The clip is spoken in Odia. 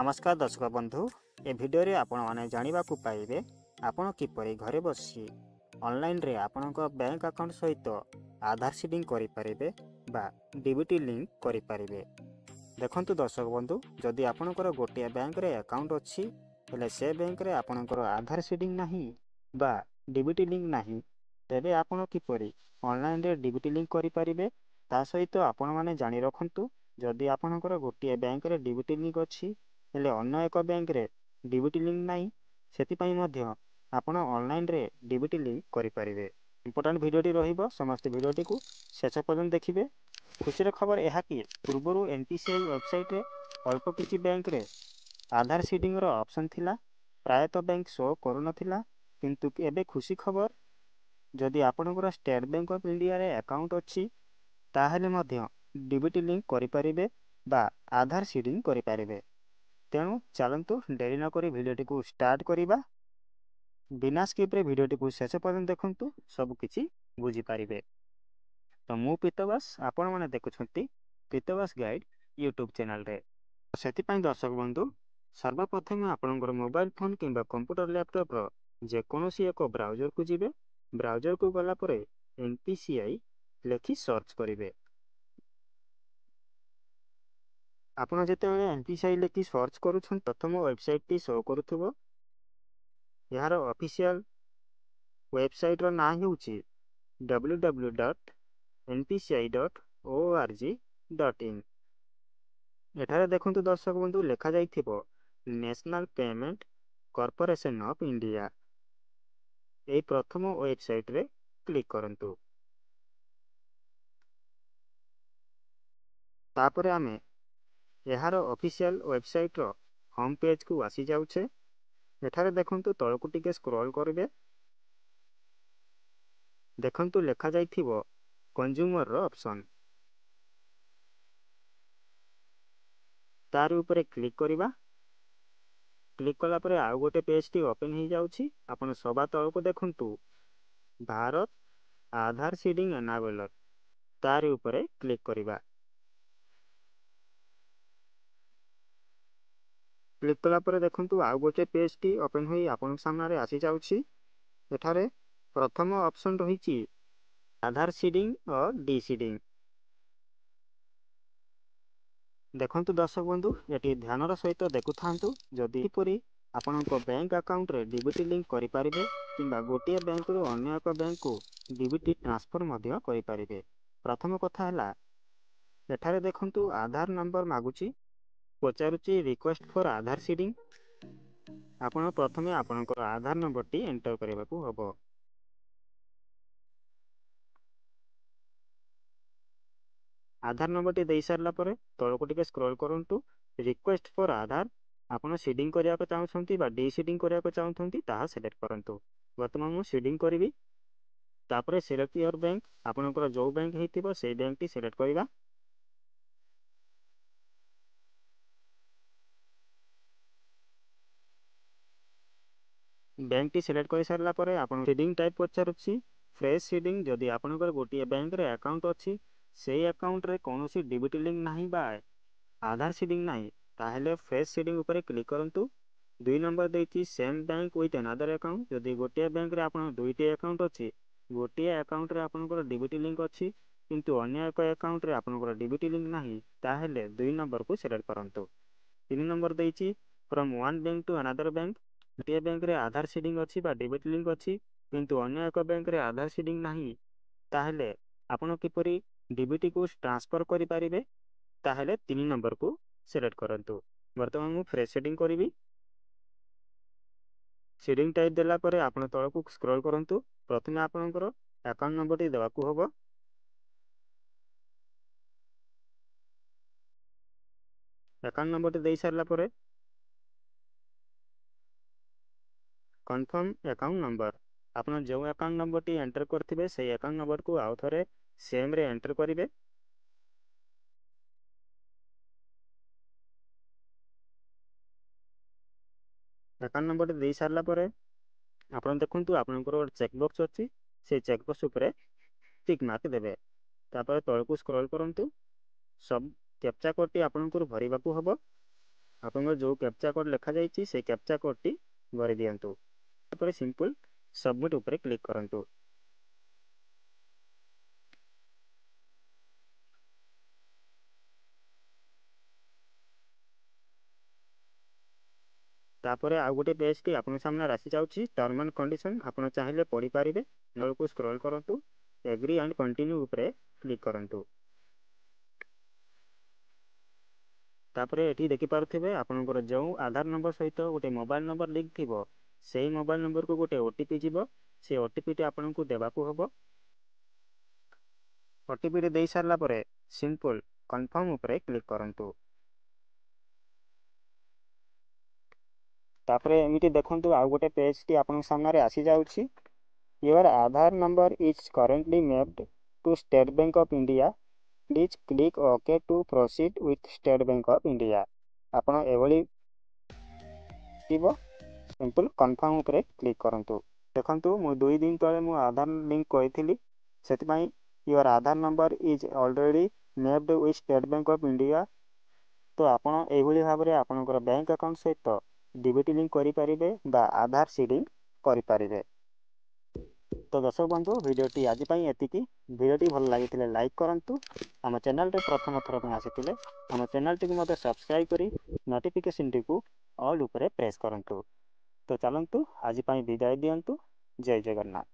ନମସ୍କାର ଦର୍ଶକ ବନ୍ଧୁ, ଏ ଭିଡ଼ିଓରେ ଆପଣମାନେ ଜାଣିବାକୁ ପାଇବେ ଆପଣ କିପରି ଘରେ ବସି ଅନଲାଇନରେ ଆପଣଙ୍କ ବ୍ୟାଙ୍କ ଆକାଉଣ୍ଟ ସହିତ ଆଧାର ସିଡ଼ିଂ କରିପାରିବେ ବା ଡିବିଟି ଲିଙ୍କ କରିପାରିବେ। ଦେଖନ୍ତୁ ଦର୍ଶକ ବନ୍ଧୁ, ଯଦି ଆପଣଙ୍କର ଗୋଟିଏ ବ୍ୟାଙ୍କରେ ଆକାଉଣ୍ଟ ଅଛି, ହେଲେ ସେ ବ୍ୟାଙ୍କରେ ଆପଣଙ୍କର ଆଧାର ସିଡ଼ିଂ ନାହିଁ ବା ଡିବିଟି ଲିଙ୍କ ନାହିଁ, ତେବେ ଆପଣ କିପରି ଅନଲାଇନରେ ଡିବିଟି ଲିଙ୍କ କରିପାରିବେ। ତା ସହିତ ଆପଣମାନେ ଜାଣି ରଖନ୍ତୁ, ଯଦି ଆପଣଙ୍କର ଗୋଟିଏ ବ୍ୟାଙ୍କରେ ଡିବିଟି ଲିଙ୍କ ଅଛି ହେଲେ ଅନ୍ୟ ଏକ ବ୍ୟାଙ୍କରେ ଡିବିଟି ଲିଙ୍କ ନାହିଁ, ସେଥିପାଇଁ ମଧ୍ୟ ଆପଣ ଅନଲାଇନରେ ଡିବିଟି ଲିଙ୍କ କରିପାରିବେ। ଇମ୍ପୋର୍ଟାଣ୍ଟ ଭିଡ଼ିଓଟି ରହିବ, ସମସ୍ତେ ଭିଡ଼ିଓଟିକୁ ଶେଷ ପର୍ଯ୍ୟନ୍ତ ଦେଖିବେ। ଖୁସିର ଖବର ଏହା କି ପୂର୍ବରୁ ଏନ୍ ପି ସି I ୱେବସାଇଟ୍ରେ ଅଳ୍ପ କିଛି ବ୍ୟାଙ୍କରେ ଆଧାର ସିଡ଼ିଂର ଅପସନ୍ ଥିଲା, ପ୍ରାୟତଃ ବ୍ୟାଙ୍କ ଶୋ କରୁନଥିଲା। କିନ୍ତୁ ଏବେ ଖୁସି ଖବର, ଯଦି ଆପଣଙ୍କର ଷ୍ଟେଟ୍ ବ୍ୟାଙ୍କ ଅଫ୍ ଇଣ୍ଡିଆରେ ଆକାଉଣ୍ଟ ଅଛି, ତାହେଲେ ମଧ୍ୟ ଡିବିଟି ଲିଙ୍କ କରିପାରିବେ ବା ଆଧାର ସିଡ଼ିଂ କରିପାରିବେ। ତେଣୁ ଚାଲନ୍ତୁ ଡେରି ନକରି ଭିଡ଼ିଓଟିକୁ ଷ୍ଟାର୍ଟ କରିବା। ବିନା ସ୍କିପ୍ରେ ଭିଡ଼ିଓଟିକୁ ଶେଷ ପର୍ଯ୍ୟନ୍ତ ଦେଖନ୍ତୁ, ସବୁକିଛି ବୁଝିପାରିବେ। ତ ମୁଁ ପିତବାସ, ଆପଣମାନେ ଦେଖୁଛନ୍ତି ପିତବାସ ଗାଇଡ଼ ୟୁଟ୍ୟୁବ୍ ଚ୍ୟାନେଲରେ। ସେଥିପାଇଁ ଦର୍ଶକ ବନ୍ଧୁ, ସର୍ବପ୍ରଥମେ ଆପଣଙ୍କର ମୋବାଇଲ ଫୋନ୍ କିମ୍ବା କମ୍ପ୍ୟୁଟର ଲ୍ୟାପଟପ୍ର ଯେକୌଣସି ଏକ ବ୍ରାଉଜରକୁ ଯିବେ। ବ୍ରାଉଜରକୁ ଗଲା ପରେ ଏନ୍ ପି ସି I ଲେଖି ସର୍ଚ୍ଚ କରିବେ। ଆପଣ ଯେତେବେଳେ ଏନ୍ ପି ସି I ଲେଖି ସର୍ଚ୍ଚ କରୁଛନ୍ତି, ପ୍ରଥମ ୱେବସାଇଟ୍ଟି ଶୋ କରୁଥିବ। ଏହାର ଅଫିସିଆଲ ୱେବସାଇଟ୍ର ନାଁ ହେଉଛି W W dot N P C I dot O R G dot in. ଏଠାରେ ଦେଖନ୍ତୁ ଦର୍ଶକ ବନ୍ଧୁ, ଲେଖାଯାଇଥିବ national payment corporation of India. ଏହି ପ୍ରଥମ ୱେବସାଇଟ୍ରେ କ୍ଲିକ୍ କରନ୍ତୁ। ତାପରେ ଆମେ ଏହାର ଅଫିସିଆଲ ୱେବସାଇଟ୍ର ହୋମ୍ ପେଜ୍କୁ ଆସିଯାଉଛେ। ଏଠାରେ ଦେଖନ୍ତୁ, ତଳକୁ ଟିକେ ସ୍କ୍ରଲ୍ କରିବେ, ଦେଖନ୍ତୁ ଲେଖାଯାଇଥିବ କଞ୍ଜ୍ୟୁମରର ଅପସନ୍, ତାରି ଉପରେ କ୍ଲିକ୍ କରିବା। କ୍ଲିକ୍ କଲା ପରେ ଆଉ ଗୋଟେ ପେଜ୍ଟି ଓପେନ୍ ହେଇଯାଉଛି। ଆପଣ ସବା ତଳକୁ ଦେଖନ୍ତୁ, ଭାରତ ଆଧାର ସିଡ଼ିଂ ଏନାବେଲର, ତାରି ଉପରେ କ୍ଲିକ୍ କରିବା। କ୍ଲିକ୍ କଲା ପରେ ଦେଖନ୍ତୁ ଆଉ ଗୋଟେ ପେଜ୍ଟି ଓପେନ୍ ହୋଇ ଆପଣଙ୍କ ସାମ୍ନାରେ ଆସିଯାଉଛି। ଏଠାରେ ପ୍ରଥମ ଅପସନ୍ ରହିଛି ଆଧାର ସିଡ଼ିଂ ଓ ଡି ସିଡ଼ିଂ। ଦେଖନ୍ତୁ ଦର୍ଶକ ବନ୍ଧୁ, ଏଠି ଧ୍ୟାନର ସହିତ ଦେଖୁଥାନ୍ତୁ, ଯଦି ଏପରି ଆପଣଙ୍କ ବ୍ୟାଙ୍କ ଆକାଉଣ୍ଟରେ ଡିବିଟି ଲିଙ୍କ କରିପାରିବେ କିମ୍ବା ଗୋଟିଏ ବ୍ୟାଙ୍କରୁ ଅନ୍ୟ ଏକ ବ୍ୟାଙ୍କକୁ ଡିବିଟି ଟ୍ରାନ୍ସଫର ମଧ୍ୟ କରିପାରିବେ। ପ୍ରଥମ କଥା ହେଲା, ଏଠାରେ ଦେଖନ୍ତୁ ଆଧାର ନମ୍ବର ମାଗୁଛି, ପଚାରୁଛି ରିକ୍ୱେଷ୍ଟ ଫର୍ ଆଧାର ସିଡ଼ିଂ। ଆପଣ ପ୍ରଥମେ ଆପଣଙ୍କର ଆଧାର ନମ୍ବରଟି ଏଣ୍ଟର କରିବାକୁ ହେବ। ଆଧାର ନମ୍ବରଟି ଦେଇସାରିଲା ପରେ ତଳକୁ ଟିକେ ସ୍କ୍ରୋଲ୍ କରନ୍ତୁ, ରିକ୍ୱେଷ୍ଟ ଫର୍ ଆଧାର। ଆପଣ ସିଡ଼ିଂ କରିବାକୁ ଚାହୁଁଛନ୍ତି ବା ଡି ସିଡ଼ିଂ କରିବାକୁ ଚାହୁଁଛନ୍ତି, ତାହା ସିଲେକ୍ଟ କରନ୍ତୁ। ବର୍ତ୍ତମାନ ମୁଁ ସିଡ଼ିଂ କରିବି। ତାପରେ ସିଲେକ୍ଟ your bank, ଆପଣଙ୍କର ଯେଉଁ ବ୍ୟାଙ୍କ ହେଇଥିବ ସେଇ ବ୍ୟାଙ୍କଟି ସିଲେକ୍ଟ କରିବା। ବ୍ୟାଙ୍କଟି ସିଲେକ୍ଟ କରିସାରିଲା ପରେ ଆପଣ ସିଡ଼ିଂ ଟାଇପ୍ ପଚାରୁଛି, ଫ୍ରେଶ୍ ସିଡ଼ିଂ। ଯଦି ଆପଣଙ୍କର ଗୋଟିଏ ବ୍ୟାଙ୍କରେ ଆକାଉଣ୍ଟ ଅଛି, ସେଇ ଆକାଉଣ୍ଟରେ କୌଣସି ଡିବିଟି ଲିଙ୍କ ନାହିଁ ବା ଆଧାର ସିଡ଼ିଂ ନାହିଁ, ତାହେଲେ ଫ୍ରେଶ୍ ସିଡ଼ିଂ ଉପରେ କ୍ଲିକ୍ କରନ୍ତୁ। 2 ନମ୍ବର ଦେଇଛି same bank with another account. ଯଦି ଗୋଟିଏ ବ୍ୟାଙ୍କରେ ଆପଣ ଦୁଇଟି ଆକାଉଣ୍ଟ ଅଛି, ଗୋଟିଏ ଆକାଉଣ୍ଟରେ ଆପଣଙ୍କର ଡିବିଟି ଲିଙ୍କ ଅଛି କିନ୍ତୁ ଅନ୍ୟ ଏକ ଆକାଉଣ୍ଟରେ ଆପଣଙ୍କର ଡିବିଟି ଲିଙ୍କ ନାହିଁ, ତାହେଲେ 2 ନମ୍ବରକୁ ସିଲେକ୍ଟ କରନ୍ତୁ। 3 ନମ୍ବର ଦେଇଛି from one bank to another bank. ଗୋଟିଏ ବ୍ୟାଙ୍କରେ ଆଧାର ସିଡ଼ିଂ ଅଛି ବା ଡିବିଟି ଲିଙ୍କ ଅଛି କିନ୍ତୁ ଅନ୍ୟ ଏକ ବ୍ୟାଙ୍କରେ ଆଧାର ସିଡ଼ିଂ ନାହିଁ, ତାହେଲେ ଆପଣ କିପରି ଡିବିଟିକୁ ଟ୍ରାନ୍ସଫର କରିପାରିବେ, ତାହେଲେ 3 ନମ୍ବରକୁ ସିଲେକ୍ଟ କରନ୍ତୁ। ବର୍ତ୍ତମାନ ମୁଁ ଫ୍ରେଶ୍ ସିଡ଼ିଂ କରିବି। ସିଡ଼ିଂ ଟାଇପ୍ ଦେଲା ପରେ ଆପଣ ତଳକୁ ସ୍କ୍ରୋଲ୍ କରନ୍ତୁ। ପ୍ରଥମେ ଆପଣଙ୍କର ଆକାଉଣ୍ଟ ନମ୍ବରଟି ଦେବାକୁ ହେବ। ଆକାଉଣ୍ଟ ନମ୍ବରଟି ଦେଇସାରିଲା ପରେ କନଫର୍ମ ଆକାଉଣ୍ଟ ନମ୍ବର, ଆପଣ ଯେଉଁ ଆକାଉଣ୍ଟ ନମ୍ବରଟି ଏଣ୍ଟର କରିଥିବେ ସେଇ ଆକାଉଣ୍ଟ ନମ୍ବରକୁ ଆଉ ଥରେ ସେମ୍ରେ ଏଣ୍ଟର କରିବେ। ଆକାଉଣ୍ଟ ନମ୍ବରଟି ଦେଇସାରିଲା ପରେ ଆପଣ ଦେଖନ୍ତୁ ଆପଣଙ୍କର ଗୋଟେ ଚେକ୍ ବକ୍ସ ଅଛି, ସେଇ ଚେକ୍ ବକ୍ସ ଉପରେ ଟିକ୍ ମାର୍କ ଦେବେ। ତାପରେ ତଳକୁ ସ୍କ୍ରୋଲ୍ କରନ୍ତୁ, ସବୁ କ୍ୟାପଚା କୋଡ଼୍ଟି ଆପଣଙ୍କର ଭରିବାକୁ ହେବ। ଆପଣଙ୍କର ଯେଉଁ କ୍ୟାପଚା କୋଡ଼୍ ଲେଖାଯାଇଛି, ସେଇ କ୍ୟାପଚା କୋଡ଼୍ଟି ଭରି ଦିଅନ୍ତୁ। ତାପରେ ସିମ୍ପଲ୍ ସବମିଟ୍ ଉପରେ କ୍ଲିକ୍ କରନ୍ତୁ। ତାପରେ ଆଉ ଗୋଟେ ପେଜ୍ଟି ଆପଣଙ୍କ ସାମ୍ନାରେ ଆସିଯାଉଛି। ଟର୍ମ ଆଣ୍ଡ କଣ୍ଡିସନ୍ ଆପଣ ଚାହିଁଲେ ପଢ଼ିପାରିବେ। ତଳକୁ ସ୍କ୍ରୋଲ୍ କରନ୍ତୁ, ଏଗ୍ରି ଆଣ୍ଡ କଣ୍ଟିନ୍ୟୁ ଉପରେ କ୍ଲିକ୍ କରନ୍ତୁ। ତାପରେ ଏଠି ଦେଖିପାରୁଥିବେ, ଆପଣଙ୍କର ଯେଉଁ ଆଧାର ନମ୍ବର ସହିତ ଗୋଟେ ମୋବାଇଲ ନମ୍ବର ଲିଙ୍କ୍ ଥିବ, ସେଇ ମୋବାଇଲ ନମ୍ବରକୁ ଗୋଟେ OTP ଯିବ। ସେ OTPଟି ଆପଣଙ୍କୁ ଦେବାକୁ ହେବ। OTPଟି ଦେଇ ସାରିଲା ପରେ ସିମ୍ପଲ୍ କନଫର୍ମ ଉପରେ କ୍ଲିକ୍ କରନ୍ତୁ। ତାପରେ ଏମିତି ଦେଖନ୍ତୁ, ଆଉ ଗୋଟେ ପେଜ୍ଟି ଆପଣଙ୍କ ସାମ୍ନାରେ ଆସିଯାଉଛି। Your Aadhaar number is currently mapped to State Bank of India, please click OK to proceed with State Bank of India. ଆପଣ ଏଭଳି ଥିବ, ସିମ୍ପଲ୍ କନଫର୍ମ ଉପରେ କ୍ଲିକ୍ କରନ୍ତୁ। ଦେଖନ୍ତୁ, ମୁଁ 2 ଦିନ ତଳେ ମୁଁ ଆଧାର ଲିଙ୍କ୍ କରିଥିଲି, ସେଥିପାଇଁ your Aadhaar number is already mapped with State Bank of India. ତ ଆପଣ ଏଇଭଳି ଭାବରେ ଆପଣଙ୍କର ବ୍ୟାଙ୍କ ଆକାଉଣ୍ଟ ସହିତ DBT link କରିପାରିବେ ବା ଆଧାର ସିଡ଼ିଂ କରିପାରିବେ। ତ ଦର୍ଶକ ବନ୍ଧୁ, ଭିଡ଼ିଓଟି ଆଜି ପାଇଁ ଏତିକି। ଭିଡ଼ିଓଟି ଭଲ ଲାଗିଥିଲେ ଲାଇକ୍ କରନ୍ତୁ। ଆମ ଚ୍ୟାନେଲରେ ପ୍ରଥମ ଥର ପାଇଁ ଆସିଥିଲେ ଆମ ଚ୍ୟାନେଲଟିକୁ ମଧ୍ୟ ସବସ୍କ୍ରାଇବ୍ କରି ନୋଟିଫିକେସନଟିକୁ ଅଲ୍ ଉପରେ ପ୍ରେସ୍ କରନ୍ତୁ। ତ ଚାଲନ୍ତୁ, ଆଜି ପାଇଁ ବିଦାୟ ଦିଅନ୍ତୁ। ଜୟ ଜଗନ୍ନାଥ।